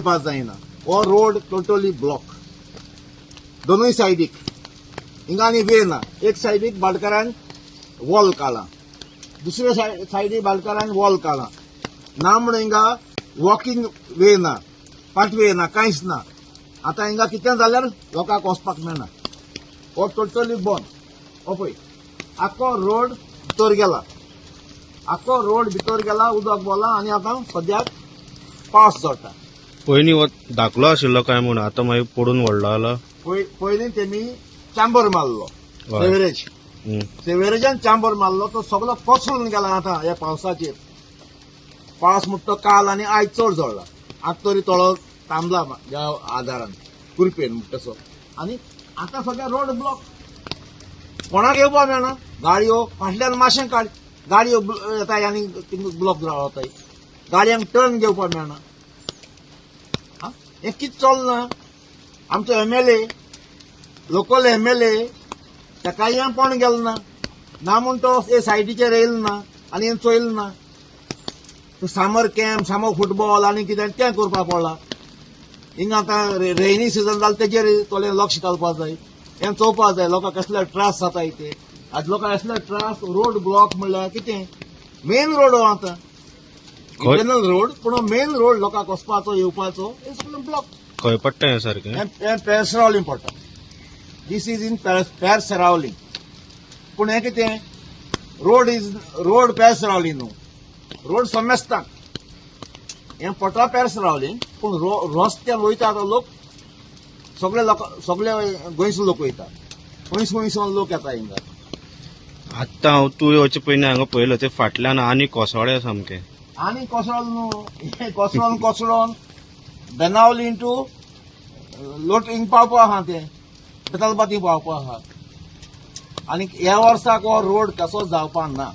मेळपाक जायना. हो रोड टोटली ब्लॉक दोनूय सायडीक. हिंगा आनी वे ना. एक सायडीक भाटकारान वॉल काडला, दुसरे सायडीक भाटकारान वॉल काडला. ना म्हणून हिंगा वॉकिंग वे ना, पाथवे ना, कांयच ना. आतां हिंगा कितें जाल्यार लोकांक वचपाक मेळना. हो टोटली बंद. हो पळय, आख्खो रोड भितर गेला, आख्खो रोड भितर गेला, उदक बोला आनी आतां सद्याक पावस चडटा. पयलीं हो धाकलो आशिल्लो काय म्हूण, आतां मागीर पडून व्हडलो जाला. पयलीं तेमी चांबर मारलो. सेवरेज. सेवरेजान चांबर मारलो, तो सगलो कोसळून गेला आतां ह्या पावसाचेर. पावस म्हणटा तो काल आनी आयज चड जळ्ळा. आतां तरी थोडो थांबला ह्या आदारान, कृपेन म्हणटा तसो. आनी आतां सगळे रोड ब्लॉक, कोणाक येवपा मेळना. गाडयो फाटल्यान मातशें काड, गाडयो येताय आनी ब्लॉक रावताय. गाडयांक टर्न घेवपाक मेळना. आं, हें कितें चलना? आमचो एमएलए, लोकल एमएलए, ताकाय हें कोण गेलो ना. ना म्हूण तो हे सायडीचेर येयलो ना आनी हें चोयलें ना. समर कॅम्प, समर फुटबॉल आनी कितें तें करपाक पडला हिंगा. आतां रेनी सिजन जालें, तेजेर थोडें लक्ष घालपाक जाय. हें चोवपाक जाय लोकांक कसले त्रास जाताय ते. आज लोकांक असले त्रास, रोड ब्लॉक म्हणल्यार कितें? मेन रोड हो आतां. इंटरनल रोड, पूण मेन रोड लोकांक वचपाचो येवपाचो, हे सगळें ब्लॉक. खंय पडटा हें सारकें? हें पेर सेरावलीं पडटा. This is in Per Seraulim. पूण हें कितें, रोड is road पेर सेरावलीं न्हू, रोड समेस्तांक. हें पडटा पेर सेरावलीं, पूण रस्त्यान वयता आतां लोक सगळे, लोक सगळे गोंयचो लोक वयता, खंयस खंयसून लोक येता हिंगा. आत्तां हांव तूं येवचे पयलीं हांगा पळयलो, ते फाटल्यान आनी कोसळ्ळे सामकें. आनी कोसळोन न्हू, हें कोसळोन कोसळोन बेनावली इंटू लोट हिंग पावपा आहा, तें बेतालबाती पावपा आहा. आनी ह्या वर्साक हो रोड कसो जावपा ना.